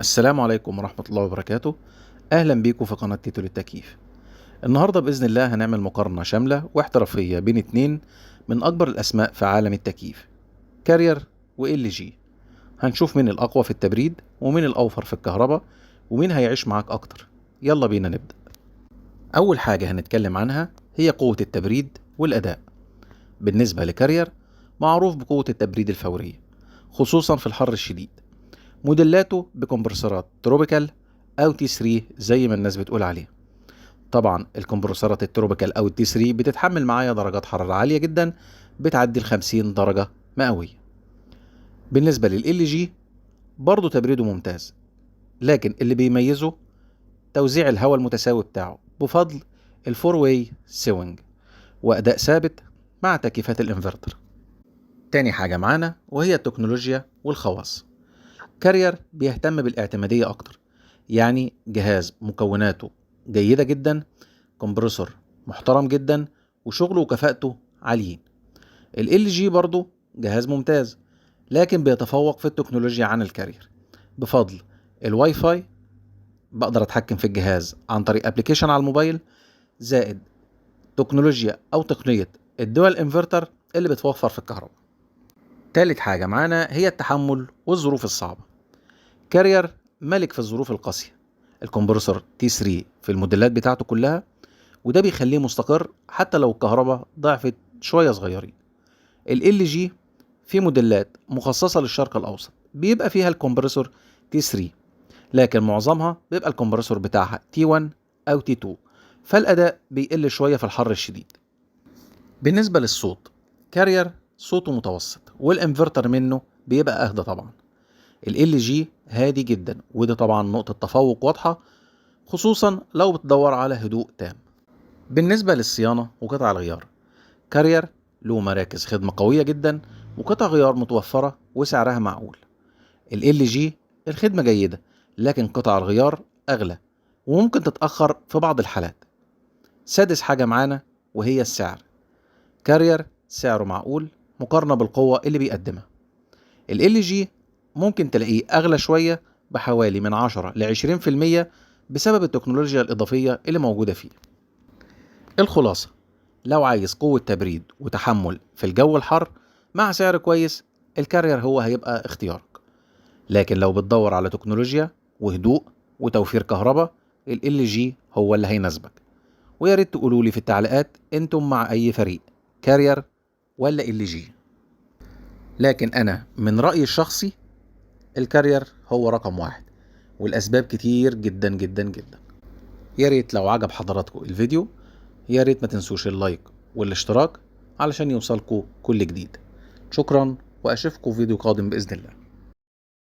السلام عليكم ورحمة الله وبركاته. أهلا بيكم في قناة تيتو للتكييف. النهاردة بإذن الله هنعمل مقارنة شاملة واحترافية بين اتنين من أكبر الأسماء في عالم التكييف، كارير و LG. هنشوف مين الأقوى في التبريد ومين الأوفر في الكهرباء ومين هيعيش معاك أكتر. يلا بينا نبدأ. أول حاجة هنتكلم عنها هي قوة التبريد والأداء. بالنسبة لكارير، معروف بقوة التبريد الفورية خصوصا في الحر الشديد. موديلاته بكمبرسرات tropical أو T3 زي ما الناس بتقول عليها. طبعا الكمبرسرات ال tropical أو ال T3 بتتحمل معايا درجات حرارة عالية جدا بتعدي ال50 درجة مئوية. بالنسبة لل LG برضه تبريده ممتاز، لكن اللي بيميزه توزيع الهواء المتساوي بتاعه بفضل ال four way swing وأداء ثابت مع تكييفات الانفرتر. تاني حاجة معانا وهي التكنولوجيا والخواص. كارير بيهتم بالاعتمادية أكتر، يعني جهاز مكوناته جيدة جدا، compressor محترم جدا، وشغله وكفاءته عاليين. ال LG برضو جهاز ممتاز، لكن بيتفوق في التكنولوجيا عن الكارير بفضل الواي فاي. بقدر اتحكم في الجهاز عن طريق application على الموبايل، زائد تكنولوجيا او تقنية ال dual inverter اللي بتوفر في الكهرباء. تالت حاجة معانا هي التحمل والظروف الصعبة. كارير ملك في الظروف القاسية، ال compressor T3 في الموديلات بتاعته كلها، وده بيخليه مستقر حتى لو الكهرباء ضعفت شوية صغيرين. ال LG في موديلات مخصصة للشرق الأوسط بيبقى فيها ال compressor T3، لكن معظمها بيبقى ال compressor بتاعها T1 أو T2، فالأداء بيقل شوية في الحر الشديد. بالنسبة للصوت، كارير صوته متوسط والانفرتر منه بيبقى أهدى طبعا. ال LG هادي جدا، وده طبعا نقطة تفوق واضحة خصوصا لو بتدور على هدوء تام. بالنسبة للصيانة وقطع الغيار، كارير له مراكز خدمة قوية جدا وقطع غيار متوفرة وسعرها معقول. ال LG الخدمة جيدة، لكن قطع الغيار أغلى وممكن تتأخر في بعض الحالات. سادس حاجة معانا وهي السعر. كارير سعره معقول مقارنة بالقوة اللي بيقدمها. ال LG ممكن تلاقيه أغلى شوية بحوالي من 10 ل 20% بسبب التكنولوجيا الإضافية اللي موجودة فيه. الخلاصة، لو عايز قوة تبريد وتحمل في الجو الحر مع سعر كويس، الكارير هو هيبقى اختيارك. لكن لو بتدور على تكنولوجيا وهدوء وتوفير كهرباء، ال LG هو اللي هيناسبك. ويا ريت تقولوا لي في التعليقات انتم مع اي فريق، كارير ولا LG. لكن انا من رأيي الشخصي الكارير هو رقم واحد، والاسباب كتير جدا جدا جدا. يا ريت لو عجب حضراتكم الفيديو، يا ريت ما تنسوش ال like والاشتراك علشان يوصلكوا كل جديد. شكرا، واشوفكم في فيديو قادم باذن الله.